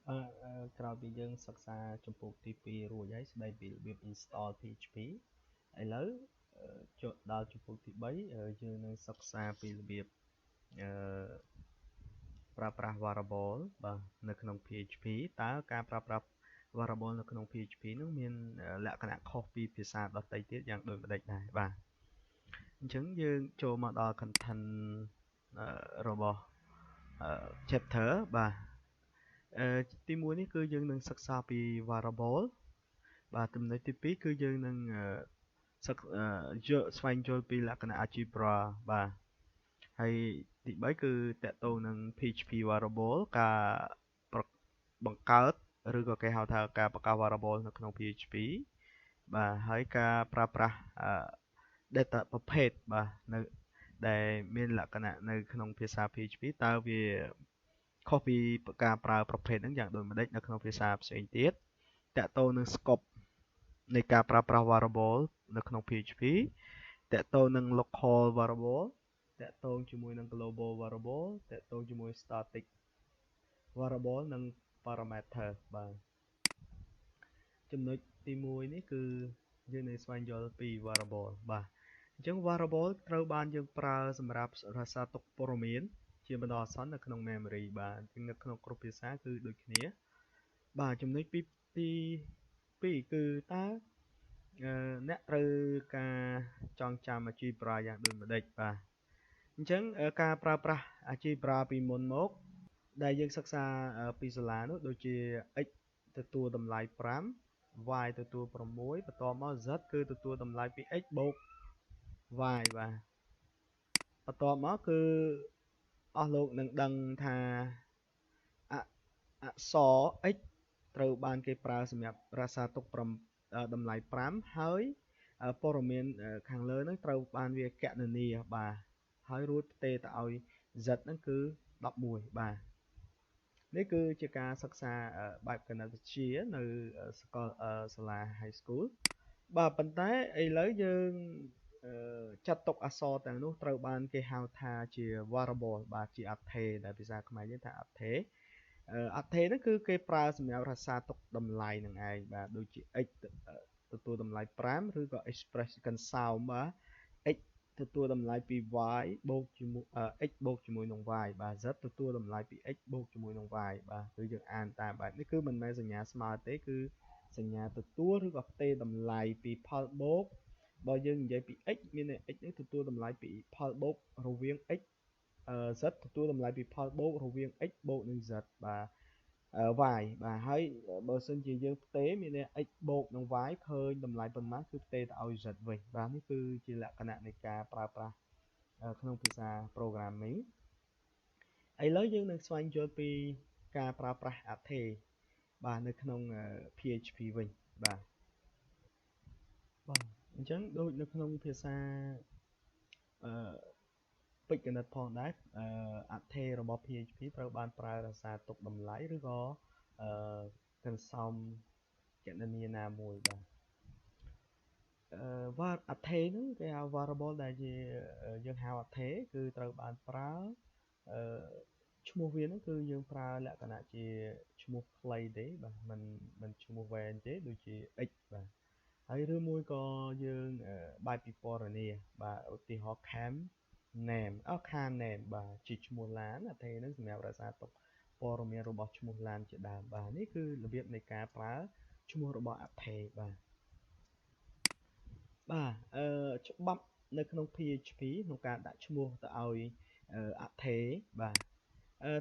បាទក្រោយពីយើងសិក្សាជំពូកទី2រួចហើយស្ដីពីរបៀប install PHP ឥឡូវចូលដល់ជំពូកទី3យើងនឹងសិក្សាពីរបៀបអឺប្រើប្រាស់ variable បាទនៅក្នុង PHP តើការប្រើប្រាស់ variable នៅក្នុង PHP នឹងមានលក្ខណៈខុសពីភាសាដទៃទៀតយ៉ាងដូចម្តេចដែរបាទអញ្ចឹងយើងចូលមកដល់ content របស់ chapter បាទទី1នេះគឺយើងនឹងសិក្សាពី variable បាទចំណុចទី2គឺយើងនឹងសិក្សាយកស្វែងយល់ពីលក្ខណៈ algebra បាទហើយទី3គឺតកតងនឹង PHP variable ការបង្កើតឬក៏គេហៅថាការបង្កើត variable នៅក្នុង PHP បាទហើយការប្រើប្រាស់ data ប្រភេទបាទនៅដែលមានលក្ខណៈនៅក្នុងភាសា PHP តើវាខុសពីការប្រើប្រភេទហ្នឹងយ៉ាងដូចម្តេចនៅក្នុងភាសាផ្សេងទៀតតកតងនឹង scope នៃការប្រើប្រាស់ variable នៅក្នុង PHP តកតងនឹង local variable តកតងជាមួយនឹង global variable តកតងជាមួយ static variable និង parameter បាទចំណុចទី1នេះគឺយើងនឹងស្វែងយល់ពី variable បាទអញ្ចឹង variable ត្រូវបានយើងប្រើសម្រាប់រក្សាទុកព័ត៌មានជាបណ្ដោះអាសន្ននៅក្នុង memory បាទអញ្ចឹងនៅក្នុងគ្រប់ភាសាគឺដូចគ្នាបាទចំណុចទី2គឺតើអ្នកត្រូវការចងចាំ algebra យ៉ាងដូចម្តេចបាទអញ្ចឹងការប្រើប្រាស់ algebra ពីមុនមកដែលយើងសិក្សាពីសាលានោះដូចជា x ទទួលតម្លៃ5 y ទទួល6បន្ទាប់មក z គឺទទួលតម្លៃពី x បូក y បាទបន្ទាប់មកគឺអស់លោកនឹងដឹងថាអក្សរ x ត្រូវបានគេប្រើសម្រាប់រក្សាទុកតម្លៃ5ហើយព័ត៌មានខាងលើហ្នឹងត្រូវបានវាកណនាបាទហើយរួចផ្ទេរទៅឲ្យ z ហ្នឹងគឺ11បាទនេះគឺជាការសិក្សាបែបគណិតវិទ្យានៅសាកលសាលា High School បាទប៉ុន្តែឥឡូវយើងចាត់ទុកអក្សរទាំងនោះត្រូវបានគេហៅថាជា variable បាទជាអថេដែលភាសាខ្មែរយើងថាអថេអថេហ្នឹងគឺគេប្រើសម្រាប់រក្សាទុកតម្លៃនឹងឯងបាទដូចជា x ទទួលតម្លៃ5ឬក៏ express កន្សោមបាទ x ទទួលតម្លៃពី y បូកជាមួយ x បូកជាមួយនឹង y បាទ z ទទួលតម្លៃពី x បូកជាមួយនឹង y បាទគឺយើងអានតាមបែបនេះគឺមិនមែនសញ្ញាស្មើទេគឺសញ្ញាទទួលឬក៏ផ្ទេរតម្លៃពីផលបូកបើយើងនិយាយពី x មានន័យ x នេះទទួលតម្លៃពីផលបូករវាង x z ទទួលតម្លៃពីផលបូករវាង x បូកនឹង z បាទ y បាទហើយបើសិនជាយើងផ្ទេរមានន័យ x បូកនឹង y ឃើញតម្លៃប៉ុន្មានគឺផ្ទេរទៅឲ្យ z វិញបាទនេះគឺជាលក្ខណៈនៃការប្រើប្រាស់ក្នុងភាសា programming ឥឡូវយើងនឹងស្វែងយល់ពីការប្រើប្រាស់អថេបាទនៅក្នុង PHP វិញបាទបាទអញ្ចឹងដូចនៅក្នុងភាសាអឺពេជ្រគណិតផងដែរអថេរបស់ PHP ត្រូវបានប្រើរក្សាទុកតម្លៃឬក៏អឺកន្សោមកណនាណាមួយបាទអឺ var អថេហ្នឹងគេហៅ variable ដែលជាយើងហៅអថេគឺត្រូវបានប្រើអឺឈ្មោះវាហ្នឹងគឺយើងប្រើលក្ខណៈជាឈ្មោះខ្លីទេបាទមិនឈ្មោះវែងទេដូចជា x បាទហើយឬមួយក៏យើងបែបពិពណ៌នាបាទឧទាហរណ៍ cam name អ car name បាទជាឈ្មោះឡានអថេហ្នឹងសម្រាប់រក្សាទុកព័ត៌មានរបស់ឈ្មោះឡានជាដើមបាទនេះគឺរបៀបនៃការប្រើឈ្មោះរបស់អថេបាទបាទអឺច្បាប់នៅក្នុង PHP ក្នុងការដាក់ឈ្មោះទៅឲ្យអថេបាទ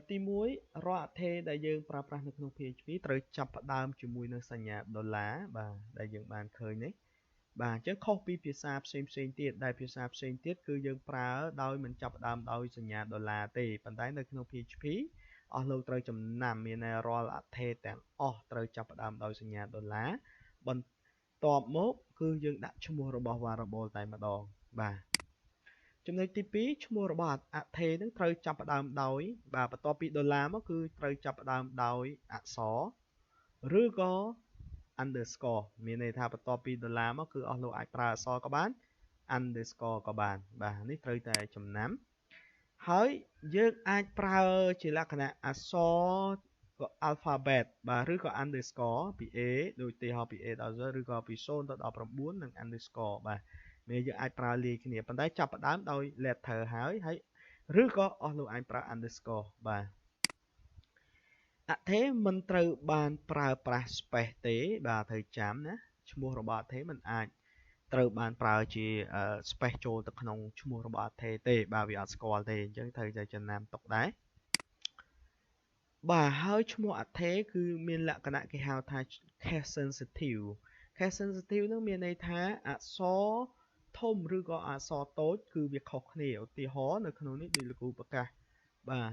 ទី1រាល់អថេដែលយើងប្រើប្រាស់នៅក្នុង PHP ត្រូវចាប់ផ្ដើមជាមួយនឹងសញ្ញាដុល្លារបាទដែលយើងបានឃើញនេះបាទអញ្ចឹងខុសពីភាសាផ្សេងផ្សេងទៀតដែលភាសាផ្សេងទៀតគឺយើងប្រើដោយមិនចាប់ផ្ដើមដោយសញ្ញាដុល្លារទេប៉ុន្តែនៅក្នុង PHP អស់លោកត្រូវចំណាំមានរាល់អថេទាំងអស់ត្រូវចាប់ផ្ដើមដោយសញ្ញាដុល្លារបន្ទាប់មកគឺយើងដាក់ឈ្មោះរបស់ variable តែម្ដងបាទចំណុចទី2ឈ្មោះរបស់អថេនឹងត្រូវចាប់ផ្ដើមដោយបាទបន្ទាប់ពីដុល្លារមកគឺត្រូវចាប់ផ្ដើមដោយអក្សរឬក៏ underscore មានន័យថាបន្ទាប់ពីដុល្លារមកគឺអស់លោកអាចប្រើអក្សរក៏បាន underscore ក៏បានបាទនេះត្រូវតែចំណាំហើយយើងអាចប្រើជាលក្ខណៈអក្សរ ក៏ alphabet បាទឬក៏ underscore ពី A ដូចទីហោពី A ដល់ Z ឬក៏ពី0ទៅដល់9និង underscore បាទមានយើងអាចប្រើលាយគ្នាប៉ុន្តែចាប់ផ្ដើមដោយ letter ហើយហើយឬក៏អស់លោកអាចប្រើ underscore បាទអថេមិនត្រូវបានប្រើប្រាស់ space ទេបាទត្រូវចាំណាឈ្មោះរបស់អថេមិនអាចត្រូវបានប្រើជា space ចូលទៅក្នុងឈ្មោះរបស់អថេទេបាទវាអត់ស្គាល់ទេអញ្ចឹងត្រូវតែចំណាំទុកដែរបាទហើយឈ្មោះអថេគឺមានលក្ខណៈគេហៅថា case sensitive case sensitive នឹងមានន័យថាអក្សរធំឬក៏អក្សរតូចគឺវាខុសគ្នាឧទាហរណ៍នៅក្នុងនេះដូចលោកគ្រូប្រកាសបាទ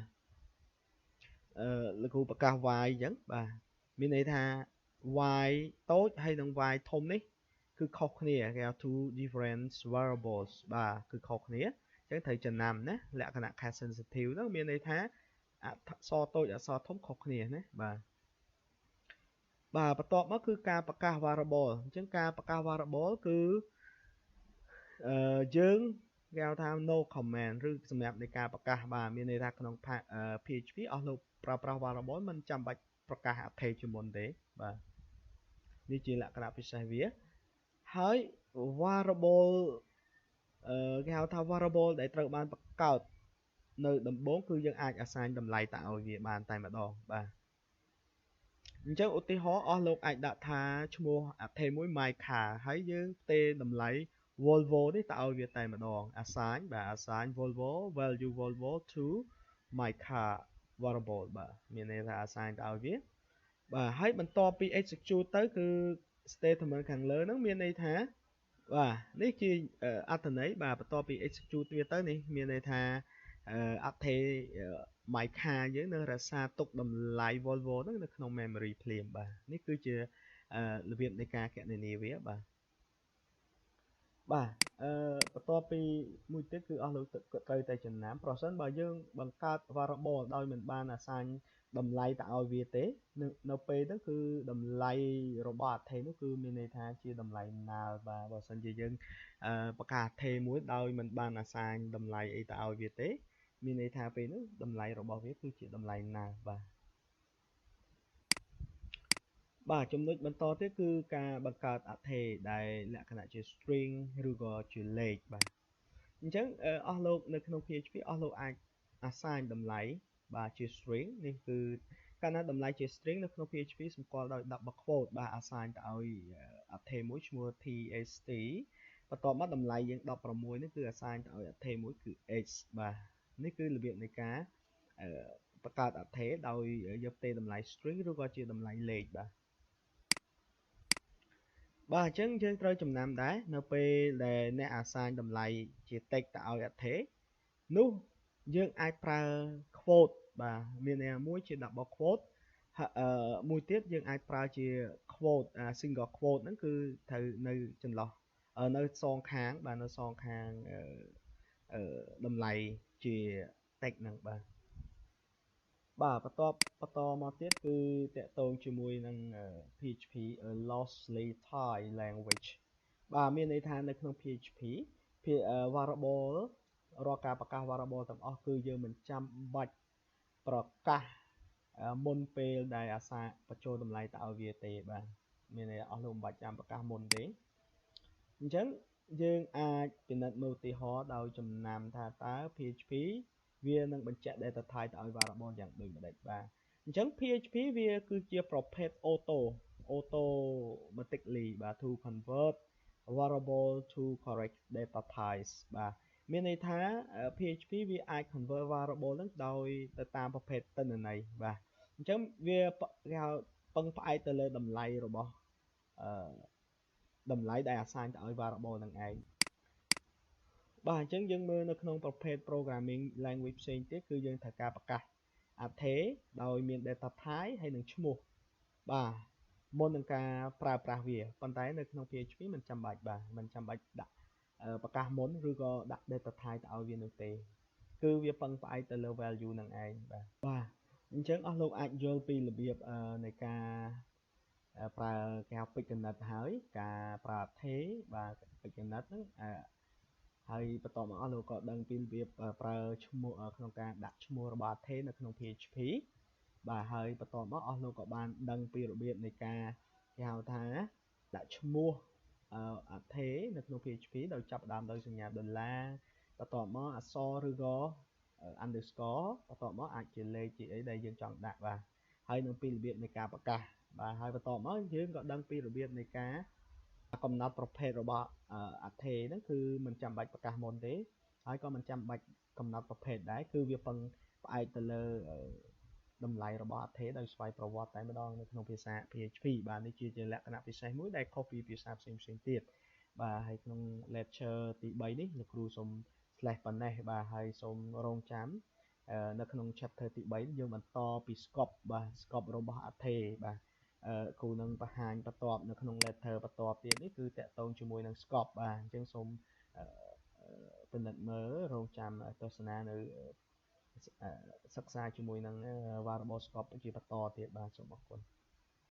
លោកគ្រូប្រកាស y អញ្ចឹងបាទមានន័យថា y តូចហើយនិង y ធំនេះគឺខុសគ្នាគេហៅ two different variables បាទគឺខុសគ្នាអញ្ចឹងត្រូវចំណាំណាលក្ខណៈ case sensitive ហ្នឹងមានន័យថាអក្សរតូចអក្សរធំខុសគ្នាណាបាទបាទបន្ទាប់មកគឺការប្រកាស variable អញ្ចឹងការប្រកាស variable គឺយើងគេហៅថា no comment ឬសម្រាប់នៃការប្រកាសបាទមានន័យថាក្នុង PHP អស់លោកប្រើប្រាស់ variable មិនចាំបាច់ប្រកាសអថេជាមុនទេបាទនេះជាលក្ខណៈពិសេសវាហើយ variable គេហៅថា variable ដែលត្រូវបានបង្កើតនៅដំបូងគឺយើងអាច assign តម្លៃទៅឲ្យវាបានតែម្ដងបាទអញ្ចឹងឧទាហរណ៍អស់លោកអាចដាក់ថាឈ្មោះអថេមួយ my car ហើយយើងផ្ទេរតម្លៃ Volvo នេះទៅឲ្យវាតែម្ដង assign បាទ assign Volvo value Volvo to my car variable បាទមានន័យថា assign ទៅឲ្យវាបាទហើយបន្ទាប់ពី execute ទៅគឺ statement ខាងលើហ្នឹងមានន័យថាបាទនេះជាអត្ថន័យបាទបន្ទាប់ពី execute វាទៅនេះមានន័យថាអថេ my car យើងនឹងរក្សាទុកតម្លៃ Volvo ហ្នឹងនៅក្នុង memory ភ្លាមបាទនេះគឺជារបៀបនៃការគណនាវាបាទបាទបន្ទាប់ពីមួយទៀតគឺអស់លោកត្រូវតែចំណាំប្រសិនបើយើងបង្កើត variable ដោយមិនបាន assign តម្លៃទៅឲ្យវាទេនៅពេលហ្នឹងគឺតម្លៃរបស់អថេនោះគឺមានន័យថាជាតម្លៃ null បាទបើសិនជាយើងប្រកាសអថេមួយដោយមិនបាន assign តម្លៃអីទៅឲ្យវាទេមានន័យថាពេលនោះតម្លៃរបស់វាគឺជាតម្លៃ null បាទបាទចំណុចបន្តទៀតគឺការបង្កើតអថេដែលលក្ខណៈជា string ឬក៏ជាលេខបាទអញ្ចឹងអស់លោកនៅក្នុង PHP អស់លោកអាច assign តម្លៃបាទជា string នេះគឺកាលណាតម្លៃជា string នៅក្នុង PHP សម្គាល់ដោយ double quote បាទ assign ទៅឲ្យអថេមួយឈ្មោះ tst បន្ទាប់មកតម្លៃយើង16នេះគឺ assign ទៅឲ្យអថេមួយគឺ x បាទនេះគឺរបៀបនៃការបង្កើតអថេដោយយកផ្ទេរតម្លៃ string ឬក៏ជាតម្លៃលេខបាទបាទអញ្ចឹងយើងត្រូវចំណាំដែរនៅពេលដែលអ្នក assign តម្លៃជា text ទៅឲ្យអថេនោះយើងអាចប្រើ quote បាទមានន័យមួយជា double quote មួយទៀតយើងអាចប្រើជា quote single quote ហ្នឹងគឺត្រូវនៅចន្លោះនៅសងខាងបាទនៅសងខាងតម្លៃជា text ហ្នឹងបាទបាទបន្ទាប់បន្តមកទៀតគឺតកតងជាមួយនឹង PHP loosely typed language បាទមានន័យថានៅក្នុង PHP variable រាល់ការប្រកាស variable ទាំងអស់គឺយើងមិនចាំបាច់ប្រកាសមុនពេលដែលអាសាបញ្ចូលតម្លៃទៅឲ្យវាទេបាទមានន័យអស់លោកមិនបាច់ចាំប្រកាសមុនទេអញ្ចឹងយើងអាចពិនិត្យមើលឧទាហរណ៍ដោយចំណាំថាតើ PHP វានឹងបញ្ជាក់ data type ទៅឲ្យ variable យ៉ាងដូចម្ដេចបាទអញ្ចឹង PHP វាគឺជាប្រភេទ automatically បាទ to convert variable to correct data types បាទមានន័យថា PHP វាអាច convert variable ហ្នឹងដោយទៅតាមប្រភេទទិន្នន័យបាទអញ្ចឹងវាគេហៅពឹងផ្អែកទៅលើតម្លៃរបស់តម្លៃដែល assign ទៅឲ្យ variable ហ្នឹងឯងបាទអញ្ចឹងយើងមើលនៅក្នុងប្រភេទ programming language ផ្សេងទៀតគឺយើងត្រូវការប្រកាសអថេដោយមាន data type ហើយនិងឈ្មោះបាទមុននឹងការប្រើប្រាស់វាប៉ុន្តែនៅក្នុង PHP មិនចាំបាច់បាទមិនចាំបាច់ដាក់ប្រកាសមុនឬក៏ដាក់ data type ទៅឲ្យវានោះទេគឺវាពឹងផ្អែកទៅលើ value នឹងឯងបាទបាទអញ្ចឹងអស់លោកអាចយល់ពីរបៀបនៃការប្រើគេហៅពេជ្រកណិតហើយការប្រើអថេបាទពេជ្រកណិតហ្នឹងហើយបន្តមកអស់លោកក៏ដឹងពីរបៀបប្រើឈ្មោះក្នុងការដាក់ឈ្មោះរបស់អថេនៅក្នុង PHP បាទ ហើយបន្ទាប់មកអស់លោកក៏បានដឹងពីរបៀបនៃការគេហៅថាដាក់ឈ្មោះអថេនៅក្នុង PHP ដោយចាប់ផ្ដើមដោយសញ្ញាដុល្លារ បន្ទាប់មកអក្សរឬក៏ underscore បន្ទាប់មកអាចជាលេខជាអីដែលយើងចង់ដាក់ បាទ ហើយនឹងពីរបៀបនៃការប្រកាស បាទ ហើយបន្ទាប់មកយើងក៏ដឹងពីរបៀបនៃការកំណត់ប្រភេទរបស់អថេហ្នឹង គឺមិនចាំបាច់ប្រកាសមុនទេ ហើយក៏មិនចាំបាច់កំណត់ប្រភេទដែរ គឺវាពឹងផ្អែកទៅលើតម្លៃរបស់អថេដោយស្វ័យប្រវត្តិតែម្ដងនៅក្នុងភាសា PHP។ បាទ នេះជាលក្ខណៈពិសេសមួយដែលខុសពីភាសាផ្សេងផ្សេងទៀត។ បាទ ហើយក្នុង lecture ទី3នេះ លោកគ្រូសូម slash ប៉ុណ្ណេះ។ បាទ ហើយសូមរងចាំនៅក្នុង chapter ទី3 យើងបន្តពី scope បាទ scope របស់អថេ។ បាទ គ្រូនឹងបង្ហាញបន្ទាប់នៅក្នុង letter បន្ទាប់ទៀតនេះ គឺតកតងជាមួយនឹង scope។ បាទ អញ្ចឹងសូមពិនិត្យមើលរងចាំទស្សនានៅសិក្សាជាមួយនឹង variable scope ជាបន្តទៀត។ បាទ សូមអរគុណ។